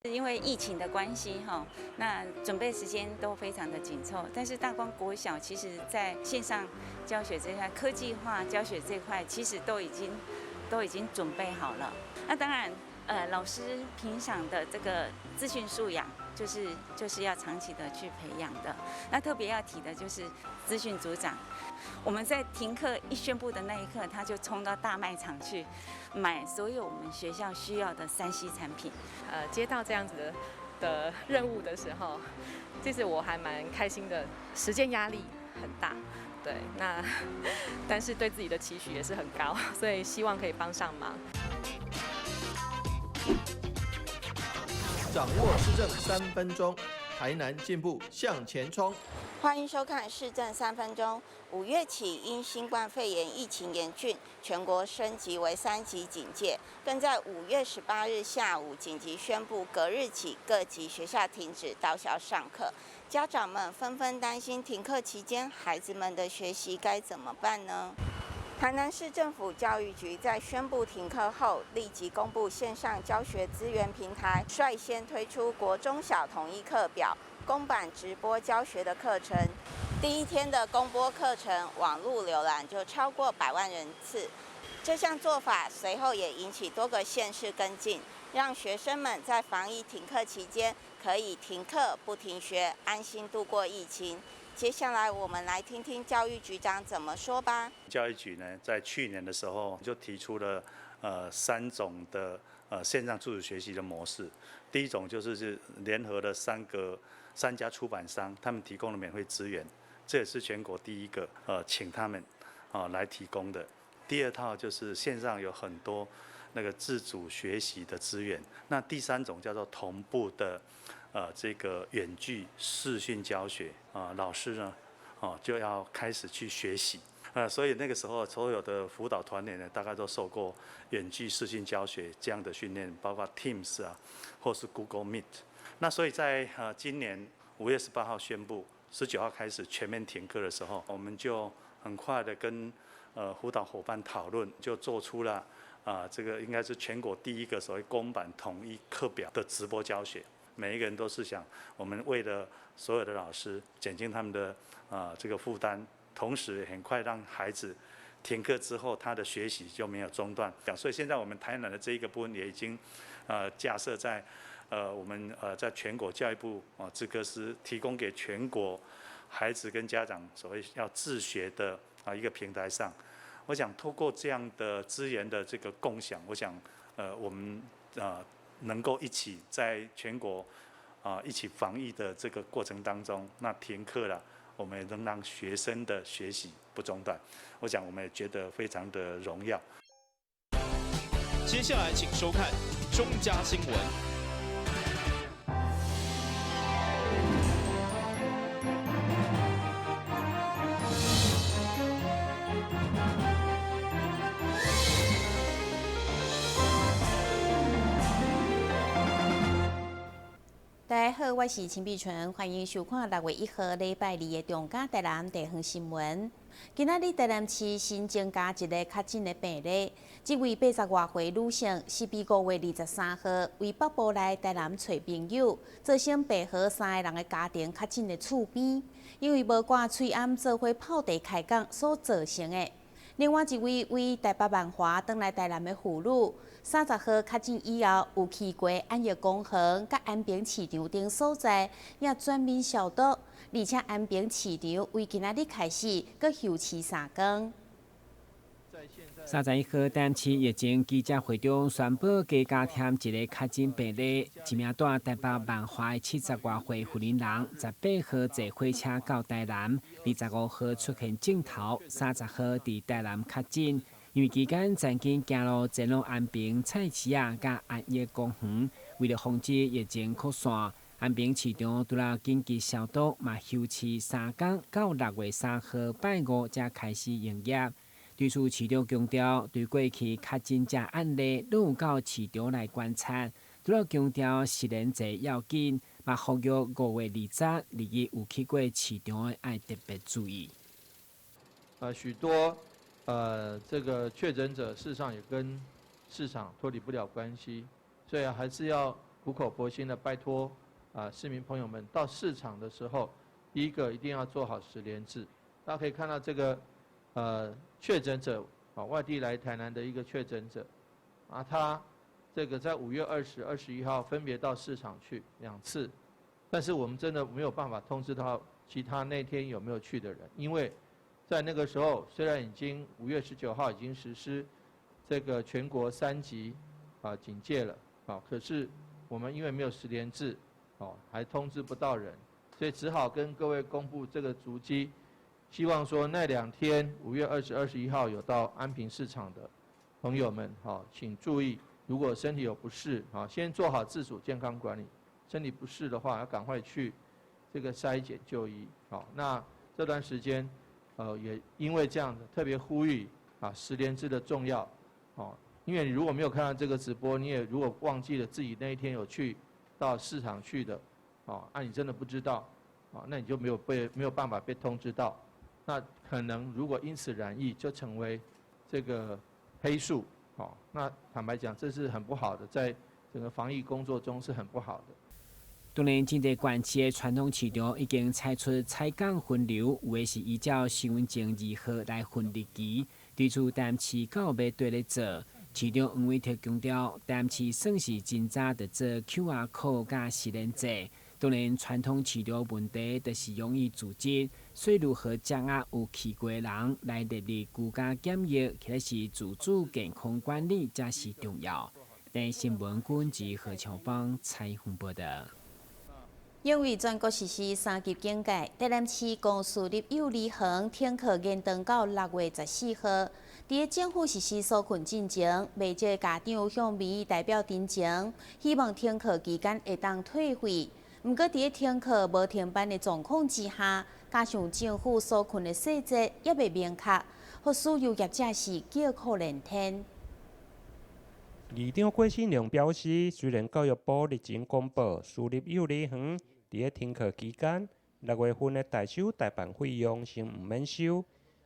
因為疫情的關係，哈，那準備時間都非常的緊湊。但是大光國小其實在線上教學這塊、科技化教學這塊，其實都已經準備好了。那當然，老師平常的這個資訊素養，就是要長期的去培養的。那特別要提的就是資訊組長，我們在停課一宣布的那一刻，他就衝到大賣場去買所有我們學校需要的3C 產品。接到這樣子的任務的時候，其實我還蠻開心的，時間壓力很大，對，那但是對自己的期許也是很高，所以希望可以幫上忙。掌握市政3分鐘，台南進步向前衝。歡迎收看市政三分鐘。5月起，因新冠肺炎疫情嚴峻，全國升級為3級警戒，更在5月18日下午緊急宣布，隔日起各級學校停止到校上課。家長們紛紛擔心，停課期間孩子們的學習該怎麼辦呢？台南市政府教育局在宣布停課後，立即公布線上教學資源平台，率先推出國中小統一課表、公版直播教學的課程。第一天的公播課程，網路瀏覽就超過100萬人次。這項做法隨後也引起多個縣市跟進，讓學生們在防疫停課期間可以停課不停學，安心度過疫情。接下來我們來聽聽教育局長怎麼說吧。教育局呢，在去年的時候就提出了三種的線上自主學習的模式。第一種就是聯合了三家出版商，他們提供了免費資源，這也是全國第一個請他們啊來提供的。第二套就是線上有很多那個自主學習的資源。那第三種叫做同步的這個遠距視訊教學啊，老師呢，哦就要開始去學習，所以那個時候所有的輔導團員呢，大概都受過遠距視訊教學這樣的訓練，包括 Teams 啊，或是 Google Meet。那所以在今年5月18號宣布，19號開始全面停課的時候，我們就很快的跟輔導夥伴討論，就做出了啊這個應該是全國第一個所謂公版統一課表的直播教學。每一個人都是想，我們為了所有的老師減輕他們的啊這個負擔，同時很快讓孩子停課之後，他的學習就沒有中斷。所以現在我們台南的這一個部分也已經架設在我們在全國教育部啊資科司提供給全國孩子跟家長所謂要自學的啊一個平台上。我想透過這樣的資源的這個共享，我想我們啊能夠一起在全國啊一起防疫的這個過程當中，那停課了，我們也能讓學生的學習不中斷。我想我們也覺得非常的榮耀。接下來請收看中嘉新聞。大家好，我是陳碧純，歡迎收看6月1號禮拜二的中嘉台南地方新聞。今仔日台南市新增加一個確診的病例，這位80外歲女性是佇5月23號為北部來台南揣朋友，造成白河三個人的家庭確診的厝邊，因為無掛喙罨做伙泡茶開講所造成的。另外一位為台北萬華轉來台南的婦女，30號確診以後，有去過安逸公園、佮安平市場等所在，也全面消毒，而且安平市場為今仔日開始，閣休市3天。 31號，台南市疫情記者會中宣布，加加添一個確診病例，一名住台北萬華的70外歲婦人，18號坐火車到台南，25號出現症頭，30號佇台南確診。因為期間曾經行路前往安平菜市仔佮安逸公園，為了防止疫情擴散，安平市場除了緊急消毒，嘛休市3天，到6月3號拜五才開始營業。對此，市長強調，對過去確診者案例，攏有到市場來觀察。除了強調實聯制要緊，嘛呼籲5月20、21有去過市場的愛特別注意。許多這個確診者，事實上也跟市場脫離不了關係，所以還是要苦口婆心的拜託啊，市民朋友們到市場的時候，第一個一定要做好實聯制。大家可以看到這個，確診者啊，外地來台南的一個確診者，啊，他這個在5月20、21號分別到市場去兩次，但是我們真的沒有辦法通知到其他那天有沒有去的人，因為在那個時候雖然已經5月19號已經實施這個全國三級啊警戒了，啊，可是我們因為沒有實聯制，哦，還通知不到人，所以只好跟各位公布這個足跡，希望說那兩天5月20、21號有到安平市場的朋友們，哈，請注意，如果身體有不適，啊，先做好自主健康管理，身體不適的話，要趕快去這個篩檢就醫，好，那這段時間，也因為這樣子特別呼籲啊，實聯制的重要，哦，因為你如果沒有看到這個直播，你也如果忘記了自己那一天有去到市場去的，哦，那你真的不知道，哦，那你就沒有辦法被通知到，那可能如果因此染疫，就成為這個黑數，哦，那坦白講，這是很不好的，在整個防疫工作中是很不好的。當然，真濟縣市的傳統市場已經採取採崗分流，有的是依照身份證字號來分日期。對此，台南市敢有欲綴咧做。市長黃偉哲強調，台南市算是真早就做 QR code 佮實聯制。當然，傳統市場問題就是容易組織，所以如何掌握有去過的人來列入居家檢疫，或者是自主健康管理，才是重要。台視新聞軍及何秋芳採訪報道。因為全國實施三級警戒，台南市公私立幼兒園停課延長到6月14號。佇咧政府實施紓困進前，袂少家長向民意代表陳情，希望停課期間會當退費。毋過佇咧停課無停班的狀況之下，加上政府紓困的細節猶未明確，予私幼業者是叫苦連天。議長郭信良表示，雖然教育部日前公布私立幼兒園佇咧停課期間，6月份的代收代辦費用先毋免收，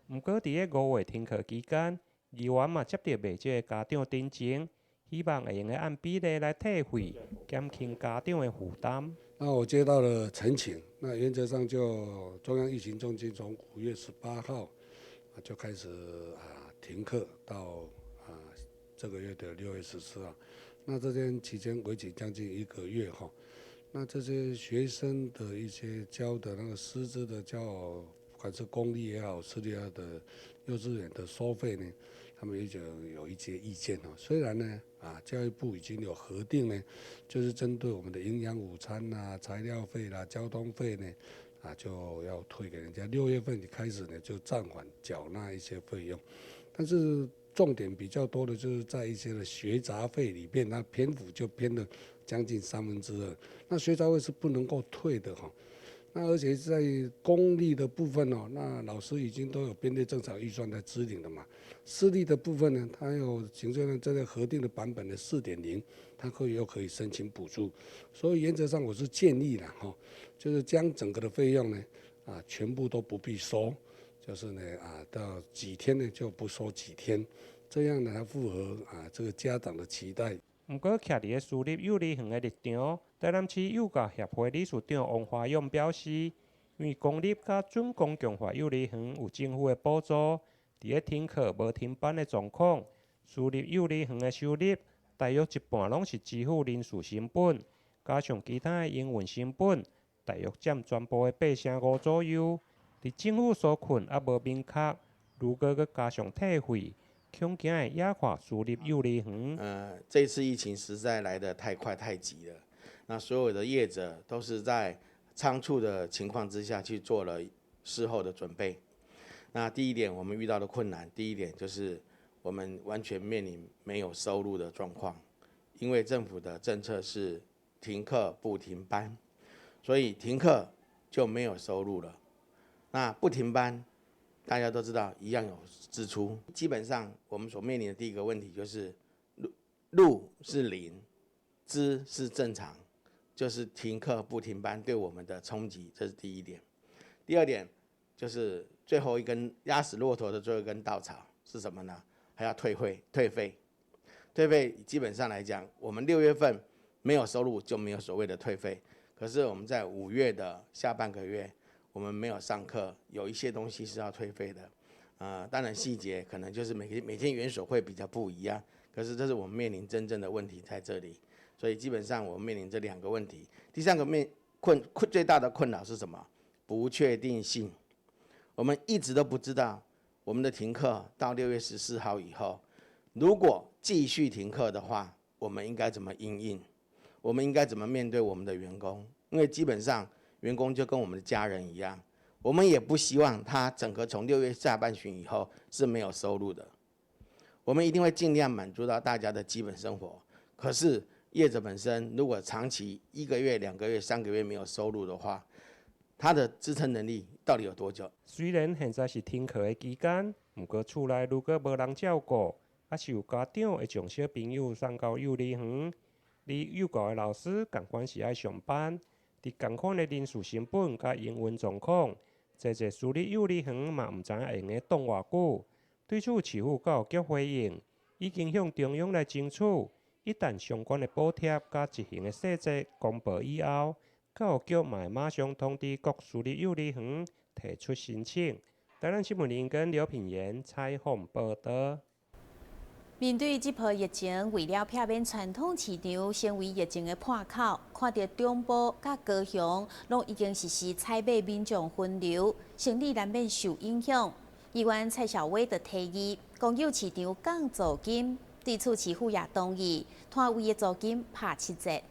毋過佇咧5月停課期間，議員嘛接著袂少的家長陳情，希望會用得按比例來退費，減輕家長的負擔。那我接到了陳情，那原則上就中央疫情中心從5月18號就開始啊停課到啊這個月的6月14號，那這段期間為期將近一個月哈。那這些學生的一些教的那個師資的教，不管是公立也好，私立的幼稚園的收費呢，他們也就有一些意見哦。雖然呢，啊，教育部已經有核定呢，就是針對我們的營養午餐啦、材料費啦、交通費呢，啊，就要退給人家。6月份開始呢，就暫緩繳納一些費用，但是重點比較多的就是在一些的學雜費裡面，那篇幅就偏了將近2/3。那學雜費是不能夠退的哈。那而且在公立的部分哦，那老師已經都有編列正常預算在支領的嘛。私立的部分呢，它有行政院這個核定的版本的4.0，它可以又可以申請補助。所以原則上我是建議啦哈，就是將整個的費用呢，啊，全部都不必收，就是呢啊，到幾天呢就不收幾天，這樣呢，它符合啊這個家長的期待。毋過，徛佇咧私立幼兒園的立場，台南市幼教協會理事長王華勇表示，因為公立佮準公共化幼兒園有政府的補助，佇咧停課無停班的狀況，私立幼兒園的收入大約一半攏是支付人事成本，加上其他的營運成本，大約佔全部的8.5成左右。佇政府紓困猶無明確，如果閣加上退費，恐驚會壓垮私立幼兒園。這次疫情實在來得太快太急了，那所有的業者都是在倉促的情況之下去做了事後的準備。那第一點，我們遇到的困難，第一點就是我們完全面臨沒有收入的狀況，因為政府的政策是停課不停班，所以停課就沒有收入了。那不停班，大家都知道一樣有支出。基本上我們所面臨的第一個問題就是入是零，支是正常，就是停課不停班對我們的衝擊，這是第一點。第二點就是最後一根壓死駱駝的最後一根稻草是什麼呢？還要退費、退費。退費基本上來講，我們6月份没有收入就沒有所謂的退費。可是我們在5月的下半個月，我們沒有上課，有一些東西是要退費的。當然細節可能就是每天園所會比較不一樣，可是這是我們面臨真正的問題在這裡，所以基本上我們面臨這兩個問題。第三個面困困最大的困擾是什麼？不確定性。我們一直都不知道我們的停課到6月14號以後，如果繼續停課的話，我們應該怎麼因應？我們應該怎麼面對我們的員工？因為基本上員工就跟我們的家人一樣，我們也不希望他整個從6月下半旬以後是沒有收入的。我們一定會盡量滿足到大家的基本生活。可是業者本身如果長期一個月、2個月、3個月沒有收入的話，他的支撐能力到底有多久？雖然現在是停課的期間，毋過厝內如果無人照顧，抑是有家長會將小朋友送到幼兒園，而幼教的老師仝款是愛上班，佇仝款的人事成本佮營運狀況，濟濟私立幼兒園嘛毋知影會用得擋偌久。對此，市府教育局回應，已經向中央來爭取，一旦相關的補貼佮執行的細節公布以後，教育局嘛會馬上通知各私立幼兒園提出申請。台南新聞林跟劉品言採訪報導。面對這波疫情，為了避免傳統市場成為疫情的破口，看著中部佮高雄攏已經實施採買民眾分流，生意難免受影響。議員蔡小威就提議，公有市場降租金，對此市府也同意，攤位的租金拍7折。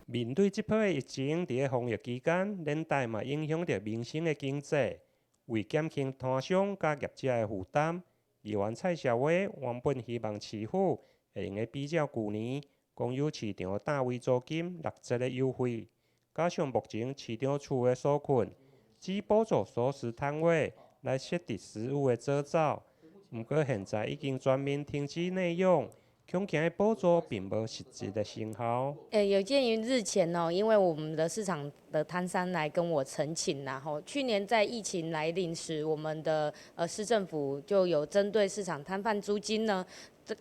面對這波的疫情，佇咧防疫期間，連帶嘛影響著民生的經濟。為減輕攤商佮業者的負擔，議員蔡小威原本希望市府會用得比照舊年公有市場單位租金6折的優惠，加上目前市場厝的紓困，只補助熟食攤位來設置食物的做灶。毋過現在已經全面停止內用，恐驚的補助並無實質的成效。有鑑於日前哦，因為我們的市場的攤商來跟我陳情啦，吼，去年在疫情來臨時，我們的市政府就有針對市場攤販租金呢，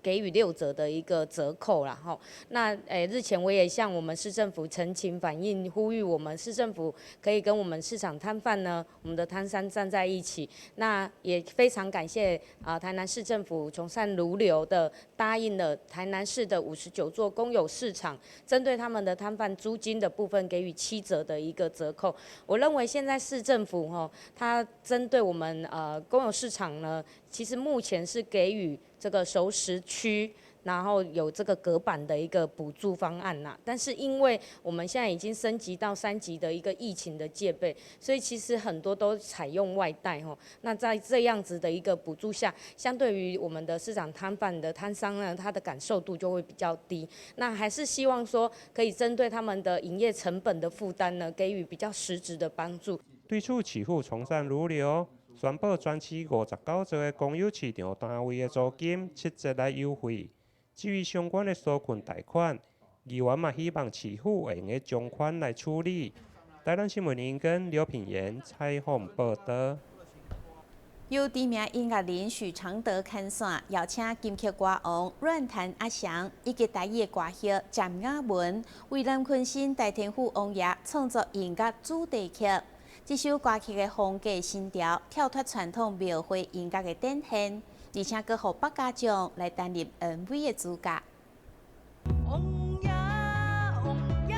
給予6折的一個折扣啦，吼。那日前我也向我們市政府陳情反映，呼籲我們市政府可以跟我們市場攤販呢，我們的攤商站在一起。那也非常感謝啊，台南市政府從善如流的答應了台南市的59座公有市場，針對他們的攤販租金的部分給予7折的一個折扣。我認為現在市政府吼，它針對我們公有市場呢，其實目前是給予這個熟食區，然後有這個隔板的一個補助方案啦。但是因為我們現在已經升級到3級的一個疫情的戒備，所以其實很多都採用外帶吼。那在這樣子的一個補助下，相對於我們的市場攤販的攤商呢，他的感受度就會比較低。那還是希望說可以針對他們的營業成本的負擔呢，給予比較實質的幫助。對此，市府從善如流，宣布全市59座的公有市場單位的租金7折來優惠。至於相關的紓困貸款，議員嘛希望市府會用得從寬來處理。台南新聞林跟劉品言採訪報導。由知名音樂人許常德牽線，邀請金曲歌王亂彈阿翔以及台語的歌后詹雅雯，為南鯤鯓大天府王爺創作音樂主題曲。這首歌曲的風格新潮，跳脫傳統廟會音樂的展現，而且閣予百家將來擔任 MV 的主角。王爺王爺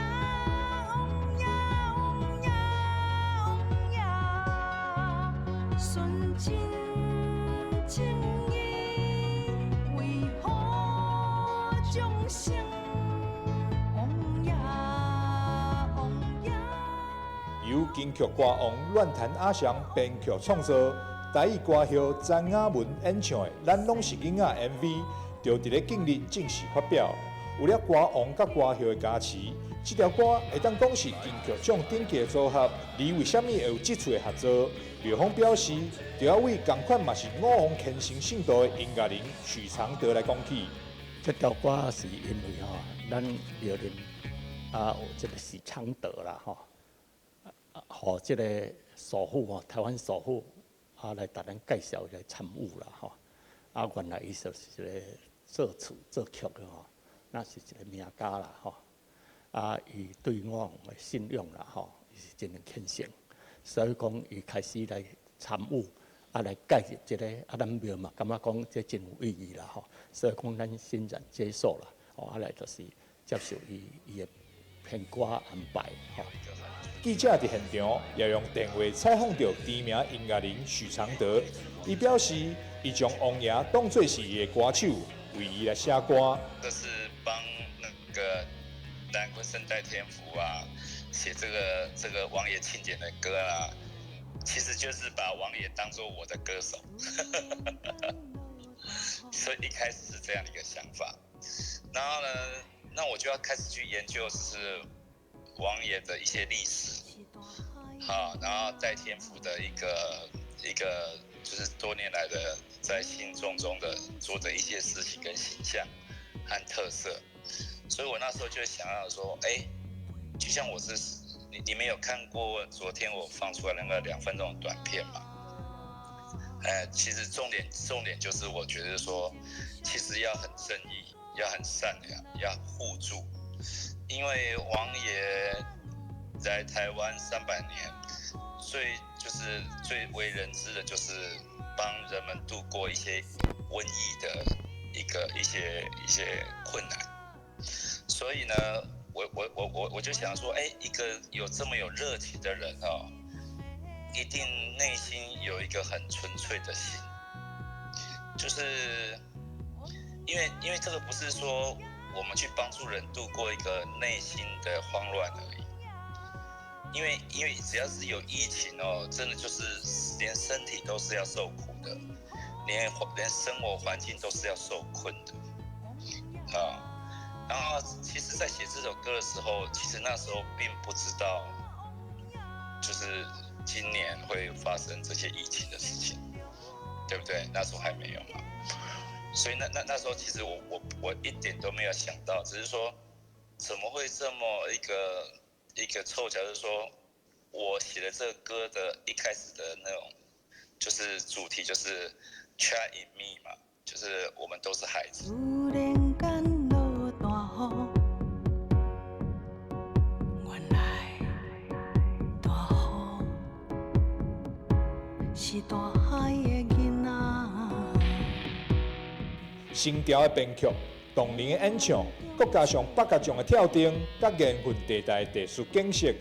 王爺王爺王爺，純真正義為好眾生。王爺王爺。由金曲歌王亂彈阿翔編曲創作，台語歌后詹雅雯演唱的《咱攏是囡仔》MV，就佇咧近日正式發表。有了歌王佮歌后的加持，這條歌會當講是金曲獎頂級的組合。而為啥物會有這次的合作？劉峰表示，就要為仝款嘛是五王虔誠信徒的音樂人許常德來講起。這條歌是因為吼，咱廟林啊有這個許常德啦吼，予這個首富吼，台灣首富啊來共咱介紹來參與啦吼。啊，原來伊就是一個作詞作曲的吼，那是一個名家啦吼。啊，伊對我的信仰啦吼，伊是真虔誠，所以講伊開始來參與，啊來介入這個，啊咱廟嘛感覺講這真有意義啦吼，所以講咱欣然接受啦，哦啊來就是接受伊的編歌安排吼。記者佇現場也用電話採訪著知名音樂人許常德，伊表示，伊將王爺當做是伊的歌手，為伊來寫歌。這是幫那個南鯤鯓戴天福啊寫這個王爺慶典的歌啊，其實就是把王爺當做我的歌手，所以一開始是這樣的一個想法。然後呢，那我就要開始去研究，就是王爺的一些歷史，好，然後戴天福的一個就是多年來的在心中中的做的一些事情跟形象和特色，所以我那時候就想要說，哎，就像我是你們有看過昨天我放出來那個2分鐘的短片嘛？哎，其實重點就是我覺得說，其實要很正義，要很善良，要互助。因為王爺來台灣300年，最就是最為人知的，就是幫人們度過一些瘟疫的一個一些困難。所以呢，我就想說，哎，一個有這麼有熱情的人哦，一定內心有一個很純粹的心，就是因為這個不是說我們去幫助人度過一個內心的慌亂而已，因為只要是有疫情哦，真的就是連身體都是要受苦的，連生活環境都是要受困的，啊。然後其實，在寫這首歌的時候，其實那時候並不知道，就是今年會發生這些疫情的事情，對不對？那時候還沒有嘛。所以那時候其實我一點都沒有想到，只是說怎麼會這麼一個湊巧，就是說我寫的這個歌的一開始的那種，就是主題就是 Child in me 嘛，就是我們都是孩子。突然間落大雨，原來大雨是大海的囡仔。新調的編曲、動人的演唱，閣加上八角將的跳燈，佮緣分地帶的特殊景色，予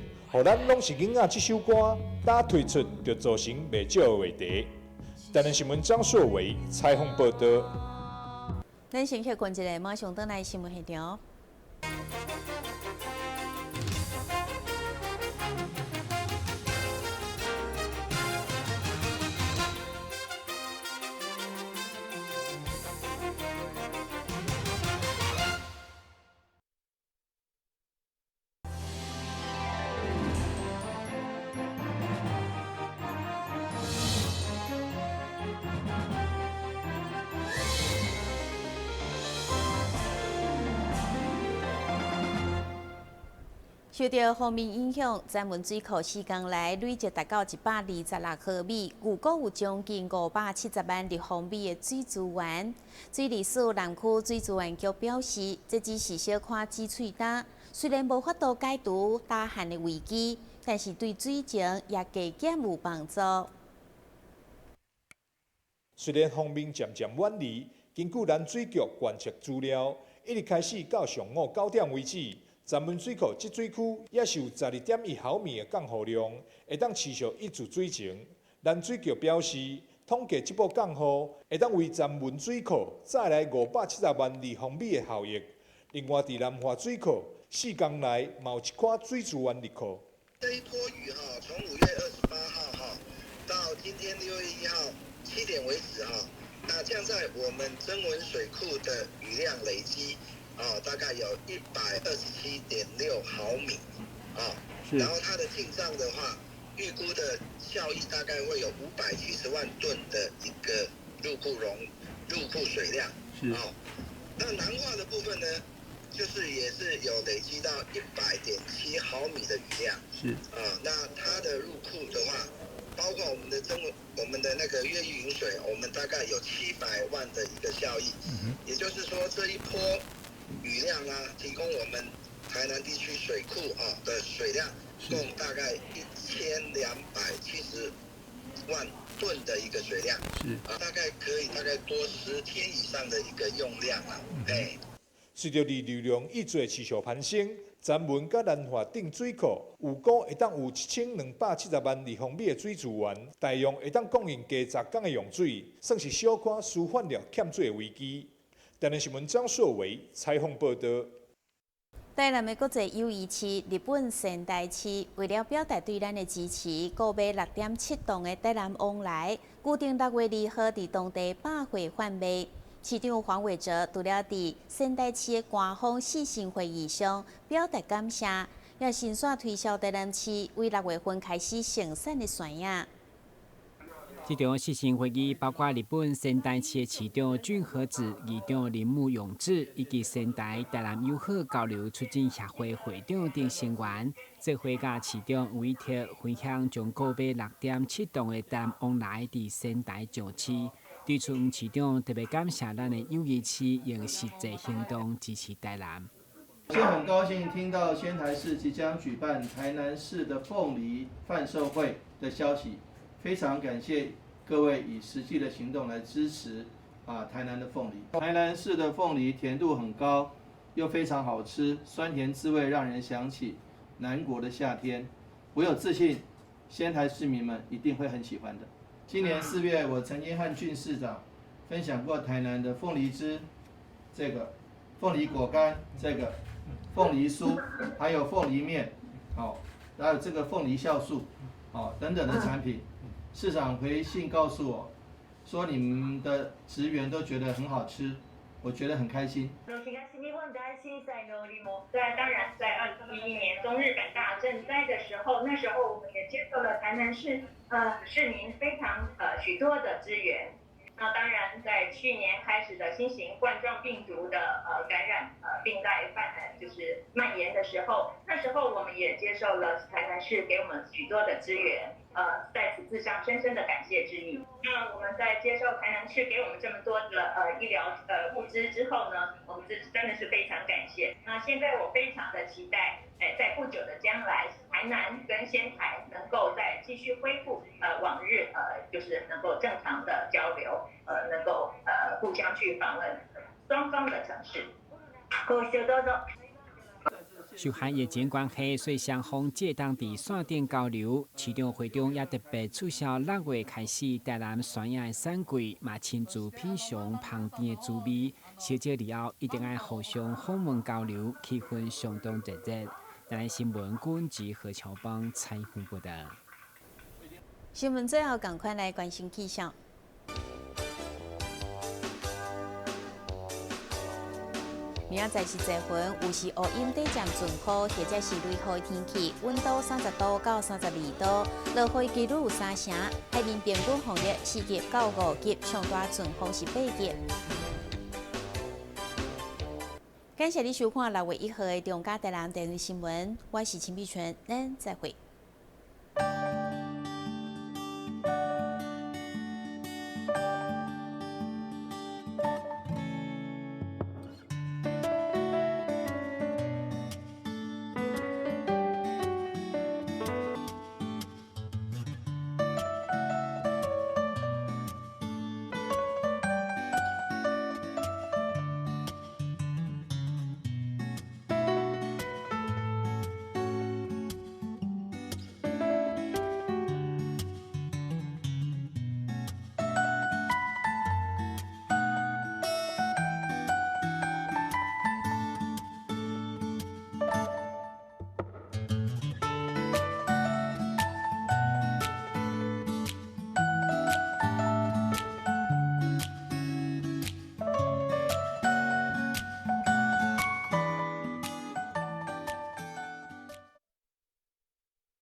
咱攏是囡仔這首歌，打推出就造成袂少的話題。台南新聞張碩偉採訪報導。咱先歇睏一下，馬上轉來新聞現場。受著鋒面影響，曾文水庫四工來累積達到126毫米，預估有將近570萬立方米的水資源。水利署南區水資源局表示，這只是小可止喙焦，雖然無法度解除乾旱的危機，但是對水情也加減有幫助。雖然鋒面漸漸遠離，根據南水局觀測資料，一直開始到上午9點為止。曾文水庫積水區也是有12.1毫米的降雨量，會當持續一注水情。南水局表示，統計這波降雨會當為曾文水庫帶來570萬立方米的效益。另外，佇南華水庫四工內嘛有一寡水資源入庫。這一波雨哈，從5月28號哈到今天6月1號7點為止哈，那降在我們曾文水庫的雨量累積。哦，大概有127.6毫米，哦，然後它的進賬的話，預估的效益大概會有570萬噸的一個入庫水量，哦，那南化的部分呢，就是也是有累積到100.7毫米的雨量，啊，那它的入庫的話，包括我們的曾我們的那個越玉引水，我們大概有700萬的一個效益，也就是說這一波雨量啊，提供我們台南地区水库啊的水量，共大概1270万吨的一个水量，啊，大概可以大概多10天以上的一个用量啊，哎。随著二流量一直持续攀升，南门佮南化顶水库预估会当有7270万立方米的水资源，大约会当供应加10工的用水，算是小可舒缓了欠水的危机。台南新闻张硕维采访报道。台南的国际友谊市日本仙台市，为了表达对咱的支持，购买6.7吨的台南旺来，预定6月2号伫当地百货贩卖。市长黄伟哲除了伫仙台市的官方视讯会议上表达感谢，也亲手推销台南市为6月份开始生产的酸叶。这场视讯会议包括日本仙台市的市长俊和子、议长铃木勇志以及仙台台南友好交流促进协会会长等成员，做伙佮市长委托分享将购买6.7吨的台南旺来伫仙台上市。对此，黄市长特别感谢咱的友谊市用实际行动支持台南。先很高兴听到仙台市即将举办台南市的凤梨贩售会的消息，非常感谢各位以实际的行动来支持台南的凤梨。台南市的凤梨甜度很高，又非常好吃，酸甜滋味让人想起南国的夏天。我有自信，仙台市民们一定会很喜欢的。今年4月，我曾经和郡市长分享过台南的凤梨汁，这个凤梨果干，这个凤梨酥，还有凤梨面，好，还有这个凤梨酵素，好等等的产品。市长回信告诉我，说你们的职员都觉得很好吃，我觉得很开心。对，当然，在2011年东日本大震灾的时候，那时候我们也接受了台南市市民非常许多的支援。那当然，在去年开始的新型冠状病毒的感染病在就是蔓延的时候，那时候我们也接受了台南市给我们许多的支援，在此致上深深的感谢之意。那我们在接受台南市给我们这么多的医疗物资之后呢，我们这真的是非常感谢。那现在我非常的期待，在不久的将来，台南跟仙台能够再继续恢复往日就是能够正常的交流，能够互相去访问双方的城市。多多。受限疫情关系，所以双方借当伫线顶交流。市长会长也特别促销6月开始台南酸叶的产季，嘛亲自品尝芳甜的滋味。小姐以后一定爱互相访问交流，气氛相当热热。台南新闻君及何乔邦采访报道。新闻最后，赶快来关心气象。明仔载是济云，有时乌阴，短暂阵雨，或者是雷雨的天气，温度30度到32度，落雨几率有3成。海面平均风力4级到5级，上大阵风是8级。感谢你收看6月1号的中嘉台南电视新闻，我是陈碧纯，咱再会。